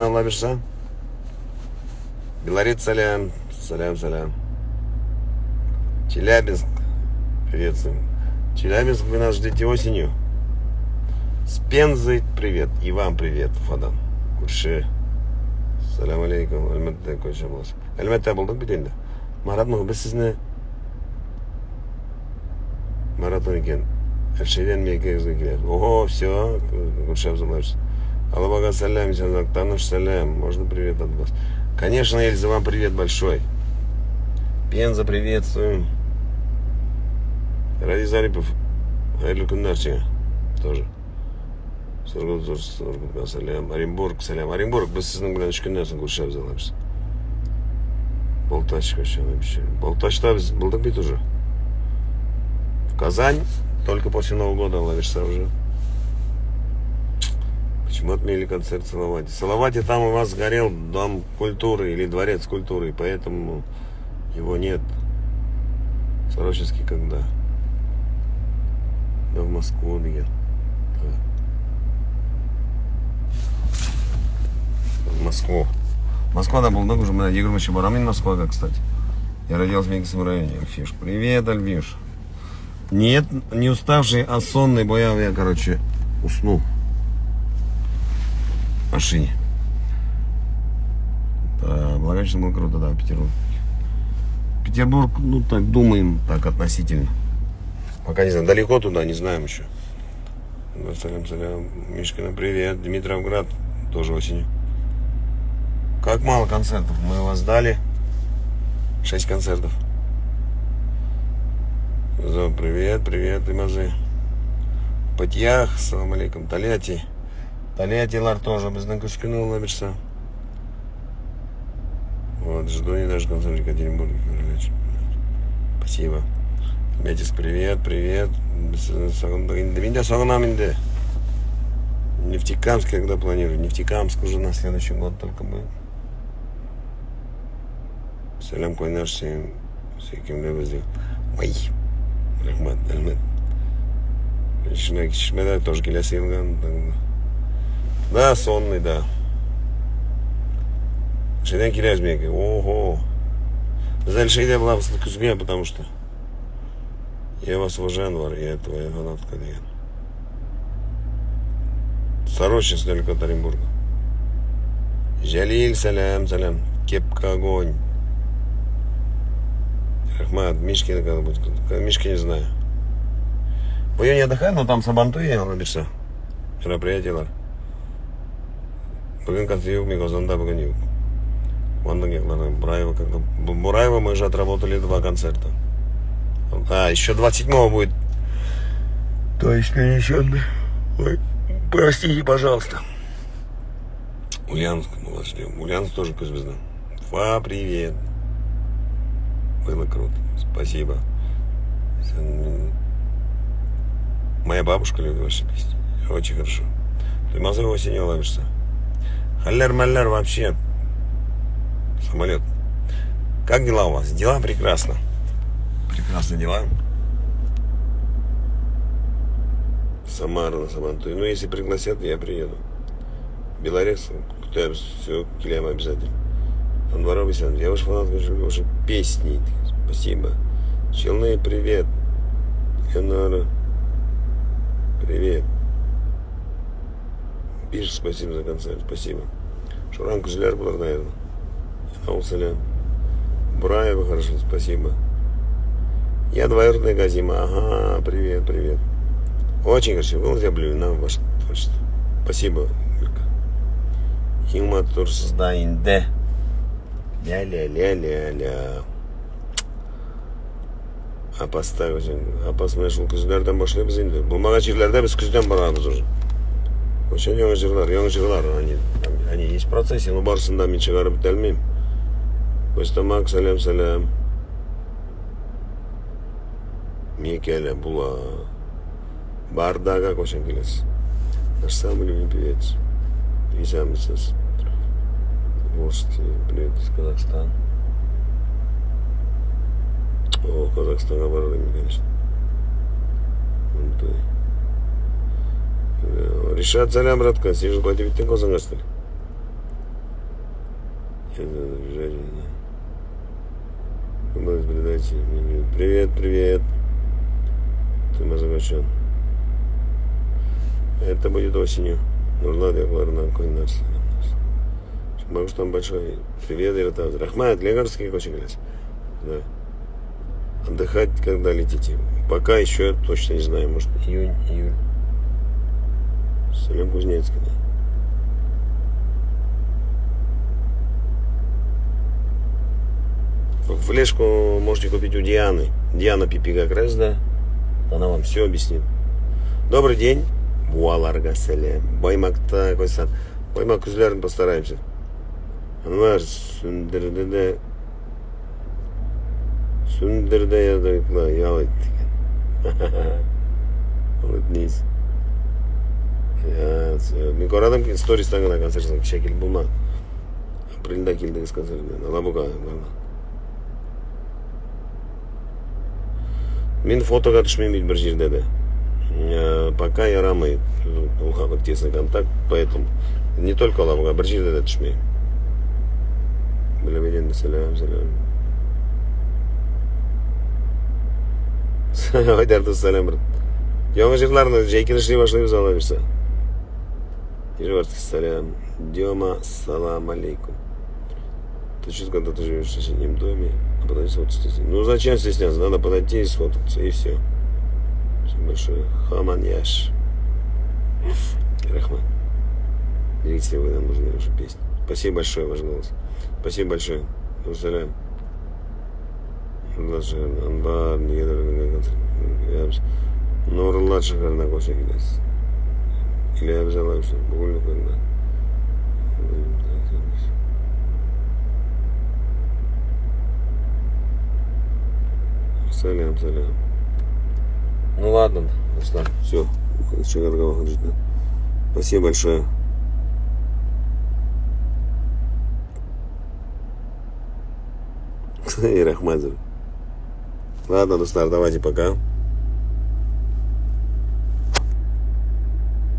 Алла бирсә. Белорет сәлам, сәлам, сәлам. Челябинск, приветствуем. Челябинск, вы нас ждите осенью. С Пензой привет. И вам привет, Уфадан. Күрше. Сәлам алейкум. Әлмәттә күрше буласыз. Әлмәттә булдык бит инде. Марат, без сезне Маратон икән. Әлшәйдән Меккәгезгә килә. Ого, все, күршәбез булабыз. Алабага сәлам, Исәнлек, таныш сәлам. Можно привет от вас? Конечно, Эльза, вам привет большой. Пенза, приветствуем. Ради Зарипов, хәерле көннәр сиңа. Тоже. Сургут, Сургутка сәлам. Оренбург, сәлам. Оренбург, без сезнең белән өч көннән соң күршәбез алабыз. Балтач кайчан вообще? Балтачта без булдык бит уже. В Казань только после Нового года ловишься уже. Почему отменили концерт в Салавате? В Салавате там у вас сгорел дом культуры или дворец культуры, поэтому его нет. Сорочинский когда? Да в Москву бегет. В Москву. Москвада булдык уже, менә 20 барам мин Москвага, кстати. Я родился в Минском районе, Альфиш. Привет, Альфиш. Нет, не уставший, а сонный, боял я, короче, уснул в машине. Да, Благовещенск был круто, да, Петербург. Петербург, ну так думаем, так относительно. Пока не знаю, далеко туда, не знаем еще. Салям, салям. Мишкина, привет. Дмитровград, тоже осенью. Как мало концертов. Мы вас дали. Шесть концертов. Привет, привет, Имазы. Патьях, салам алейкум. Тольятти. Тольяттилар тоже безнең көз көне Алла бирсә. Вот, жду не даже конца в Екатеринбурге. Спасибо. Метис, привет, привет. Сагындык инде. Мин дә сагынам инде. Нефтекамск когда планирую? Нефтекамск уже на следующий год только будет. Сәлам кайнар син сөйкемле безнең. Ой, рәхмәт, рәхмәт. Чишмә, чишмәдә тоже киләсе елга. Да, сонный, да. Шәйдән киләбез миңа. Ого. Без әле шәйдә булабыз көзгә, потому что я вас уважаю, Анвар, я твоя фанатка дигән. Сорочинск далеко от Оренбурга. Җәлил, сәлам, сәлам. Кепка огонь. Рәхмәт, Мишкина когда будет? Мишки не знаю. В июне отдыхаю, но там Сабантуй, Алла бирсә. Мероприятиеләр. Бүген концерт юк, мин Казанда бүген юк. Вандың якларына Бураева, когда... Бураева мы уже отработали два концерта. А, еще 27-го будет. То есть перенесенный. Ой, простите, пожалуйста. Ульяновск мы вас ждем. Ульяновск тоже көз безнең. Фа, привет. Было круто. Спасибо. Моя бабушка любит ваши песни. Очень хорошо. Туймазы осенью ловишься. Хәлләр мәлләр вообще. Самолет. Как дела у вас? Дела прекрасно. Прекрасно дела. Самара на Сабантуй. Ну, если пригласят, я приеду. Белорецк, көтәбез, все, киләм обязательно. Анвар абый, я ваш фанат, ваши песни. Спасибо. Челны, привет. Ленара, привет. Пишет, спасибо за концерт, спасибо. Шуран көзләр булыр, наверное. Янаул сәлам. Бураева, хорошо, спасибо. Я двоюродная Газима. Ага, привет, привет. Очень красиво. Голос я влюблена в ваше творчество. Спасибо, Юлька. Иң матурсыз да инде. Ля-ля-ля-ля-ля. Апаста үзең. Апас менә шул көзләрдән башлыйбыз инде. Булмаган җирләрдә без көздән барабыз уже. Очень яңа җырлар, яңа җырлар, они, они есть в процессе, но барысын да мин чыгарып бетә алмыйм. Костамак, сәлам, сәлам. Микәлә була. Бардага кайчан киләсез? Наш самый любимый певец. Исәнмесез. Волжский, привет из Казахстана. О, Казахстанга барыр идем, конечно. Ришат, сәлам, братка. Син же кайтып киттең Казанга, что ли? Привет, привет. Ты Мазагачан. Это будет осенью. Нурлат там большой. Привет, Иртаз. Рахмат, Легарский очень. Да. Отдыхать, когда летите? Пока еще точно не знаю. Может, июнь, июль. Салем Кузнецкий. Да. Флешку можете купить у Дианы. Диана Пипига как да. Она вам все объяснит. Добрый день. Буаларга сәлам. Баймакта кайсан. Баймак күзләрен постараемся. Аналар сүндерде дә сүндерде ядырыкла ял итте. Улыбнись. Мин карадым стористан гына концертын кичә килеп булмады. Апрельдә килдегез концертына. Алабуга. Мин фотога төшмим бит бер җирдә дә. Пока ярамый. Ул тесный контакт, поэтому не только Алабуга, бер җирдә дә төшмим. Беләбәйдән сәлам, сәлам. Айдар дус, сәлам. Яңа җырларны җәй көне эшли башлыйбыз алла бирсә. Сәлам. Дема, салам алейкум. Ты чувствуешь, когда ты живешь в соседнем доме, а потом сфоткаться. Ну зачем стесняться? Надо подойти и сфоткаться, и все. Спасибо большое. Хаман Яш. Рахмат. Берите, вы нам нужны ваши песни. Спасибо большое, ваш голос. Спасибо большое. Салям. Анбар, Нурлат шәһәренә күчә киләсез. Иләбез алай бүгенге көндә. Сәлам, сәлам. Ну ладно, дуслар, все. Спасибо большое. Рахмат. Ладно, дуслар, давайте пока.